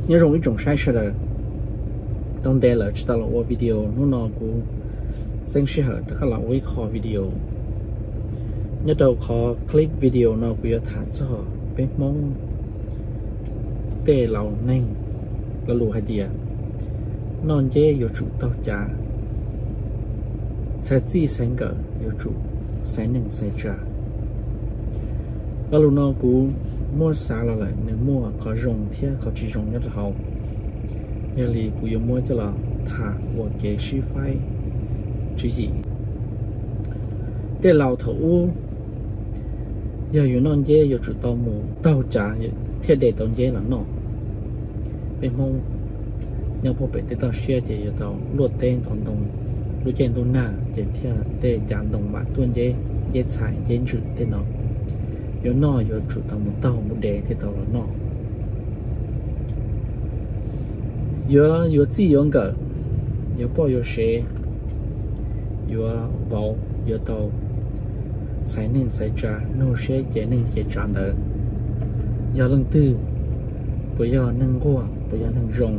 Nyob zoo ib tsoom saib sawv daws, tau ntev lawm tsis tau los ua video, hnub no kuv txeeb sij hawm rov qab los ua ib qho video. Nyob rau qhov clip video no kuv yuav tham txog peb Hmoob tej laus neeg lo lus hais tias noj nceb yuav tsum taug cav, xaiv txij xaiv nkawm yuav tsum xaiv neeg xaiv tsav. Lo lus no kuv muab xav los lawm nws muaj qhov zoo thiab qhov tsis zoo nyob rau hauv. Yog li kuv yuav muab coj los tham ua kev sib faib tswv yim. Tej laus thaum ub yog yuav noj nceb yuav tsum tau mus taug cav thiaj de tau nceb los noj. Peb Hmoob nyob puag pem tej toj siab ces yuav tau luaj teb ntov ntoo, lub caij ntuj nag ces thiaj tej cav ntoo mam tuaj nceb, nceb txhais nceb ntsws tej no. Yuav noj yuav tsum tau mus taug mus de thiaj tau los noj. Yuav yuav txij yuav nkawm, yuav poj yuav sev, yuav vauv yuav tau xaiv neeg xaiv tsav, nug seb ces neeg ces tsav ntawd yog leej twg, puas yog neeg nquag, puas yog neeg zoo,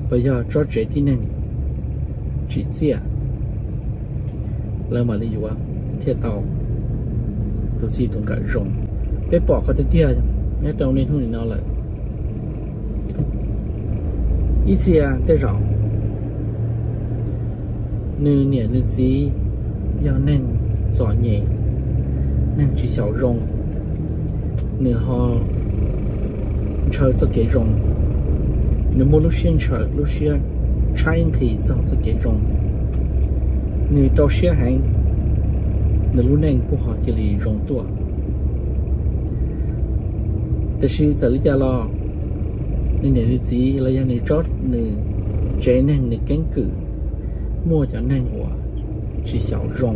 puas yog tsob tsev tib neeg tsim txiaj, lawv mam li yuav thiaj tau tus txij tus nkawm zoo. Peb pom qhov tiag tiag nyob rau niaj hnub nim no lawm. Ib txhia tej zaum nws niam nws txiv yog neeg txom nyem, neeg tsis xyaum zoo, nws ho ntshaw txoj kev zoo, nws muaj lub siab ntshaw, lub siab tshaib nqhis txog txoj kev zoo, nws rau siab heev, nws lub neej kuj ho cia li zoo tuaj. Tiam sis txawm li cas los nws niam nws txiv los yog nws tsob nws tsev neeg nws keeb kwm muaj cov neeg uas tsis xyaum zoo,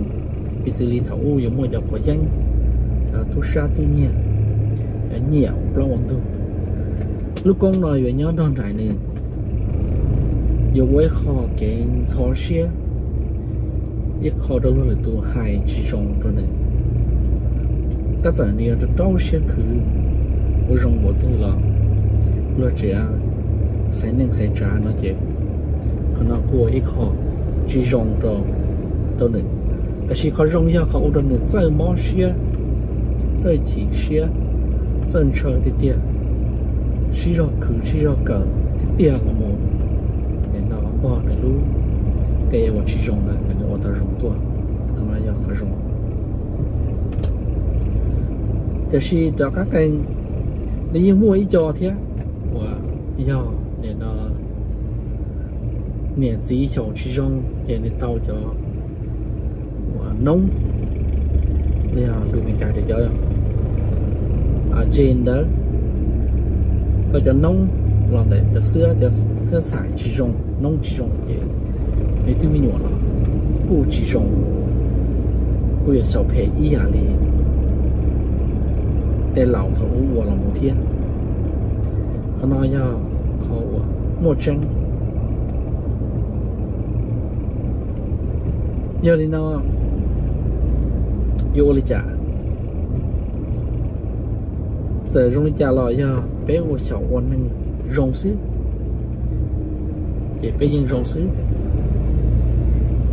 piv txwv li thaum ub yuav muaj cov quav yeeb, cov tub sab tub nyiag, cov nyiam ua plaub ua ntug. Lub koob no yuav nyob nrog nraim nws, yuav ua ib qho kev ntxhov siab, ib qho rau luag lwm tus hais tsis zoo rau nws. Tab txawm nws yuav rau rau siab khwv ua zoo npaum twg los luag tseem xaiv neej xaiv tsav no ces qhov no kuj ua ib qho tsis zoo rau nws. Tab sis qhov zoo yog qhov ua rau nws txawj mob siab, txawj chim siab, txawj ntshaw tiag tiag, sib zog khwv sib zog kawm tiag tiag los mus, nim no npog nws lub qe uas tsis zoo ntawd nws ua tau zoo tuaj. Qhov no yog qhov zoo. Tiam sis rov qab qees, nws yeej muaj ib co thiab uas yog nim no niam txiv xyaum tsis zoo ces nws tau cov uas noob, los yog lus Meskas tias cov genes ntawd, tau cov noob los ntawm cov xwb, cov xwb xaiv tsis zoo, noob tsis zoo ces nws twb me nyuam los kuj tsis zoo, kuj yuav xyaum phem ib yam li tej laus thaum ub ua los mus thiab. Qhov no yog qhov uas muaj tseeb. Yog li no, yuav ua li cas? Txawm zoo li cas los yog peb ua xyaum ua neeg zoo xwb ces peb yeej zoo xwb.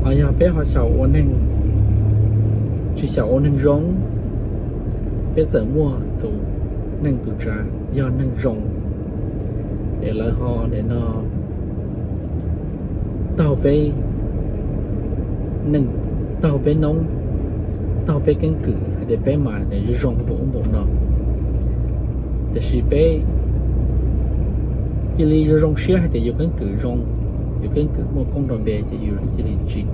Ho yog peb ho xyaum ua neeg, tsis xyaum ua neeg zoo, peb txawm muaj tus neej tus tsav yog neeg zoo, es lawv ho nim no taug peb neej, taug peb noob, taug peb keeb kwm hais tias peb mas nws yuav zoo npaum ub npaum no. Tiam sis peb cia li yuav zoo siab hais tias yus keeb kwm zoo, yus keeb kwm muaj koob nrog npe ces yus cia li tsis,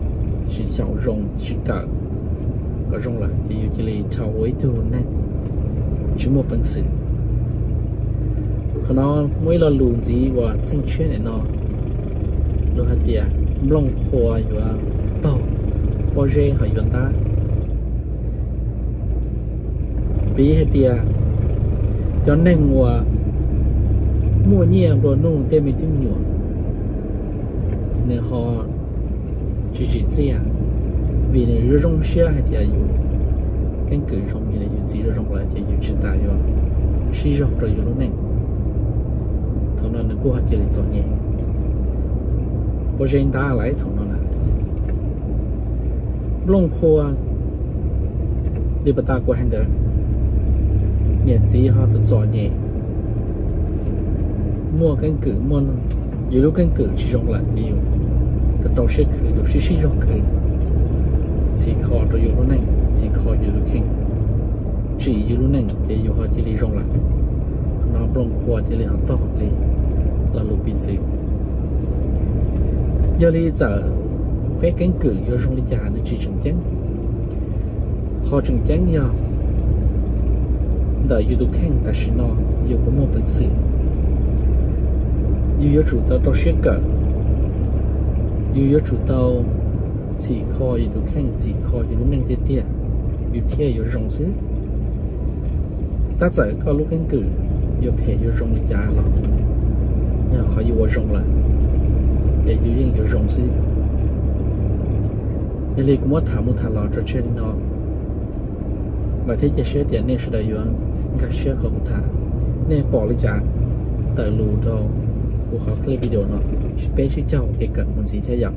tsis xyaum zoo tsis kawm kom zoo lawm ces yus cia li dhau ua ib tug neeg tsis muaj peev xwm. Qhov no muaj ib lo lus ntxiv uas txheej tshiab nim no, lus hais tias nplooj qhuav yuav taug pob zeb ho yuav ntab. Piv hais tias cov neeg uas muaj nyiaj nplua nuj tej me tub me nyuam, nws ho tsis tsim txiaj, vim nws yuav zoo siab hais tias yus keeb kwm zoo, yus txiv zoo zoo lawm ces yus tsis tas yuav sib zog rau yus lub neej. No nws kuj ho cia li txom nyem. Pob zeb ntab lawm thaum no na. Nplooj qhuav li pas tas kuv hais ntawd, niam txiv ho txom txom nyem, muaj keeb kwm, muaj yus lub keeb kwm tsis zoo lawm ces yus rau rau siab khwv, yus sib sib zog khwv, txhim kho rau yus lub neej, txhim kho yus lub kheej, tsim yus lub neej ces yus ho cia li zoo lawm. Qhov no nplooj qhuav cia li ho tog li lo lus piv txwv. Yog li txawm peb keeb kwm yuav zoo li cas nws tsis tseem ceeb. Qhov tseem ceeb yog ntawm yus tus kheej tam sim no yus puas muaj peev xwm. Yus yuav tsum tau rau siab kawm, yus yuav tsum tau txhim kho yus tus kheej, txhim kho yus lub neej tiag tiag, yus thiaj yuav zoo xwb. Tab txawm koj lub keeb kwm yuav phem yuav zoo li cas los, yog qhov yus ua zoo lawm, ces yus yeej yuav zoo xwb. Yog li kuv muab tham mus tham los tso tseg li no lawm thiab cia siab tias nej sawv daws yuav nkag siab qhov kuv tham. Nej pom li cas tawm lus rau kuv qhov clip video no, peb sib caug ua ke kawm mus ntxiv thiab yom.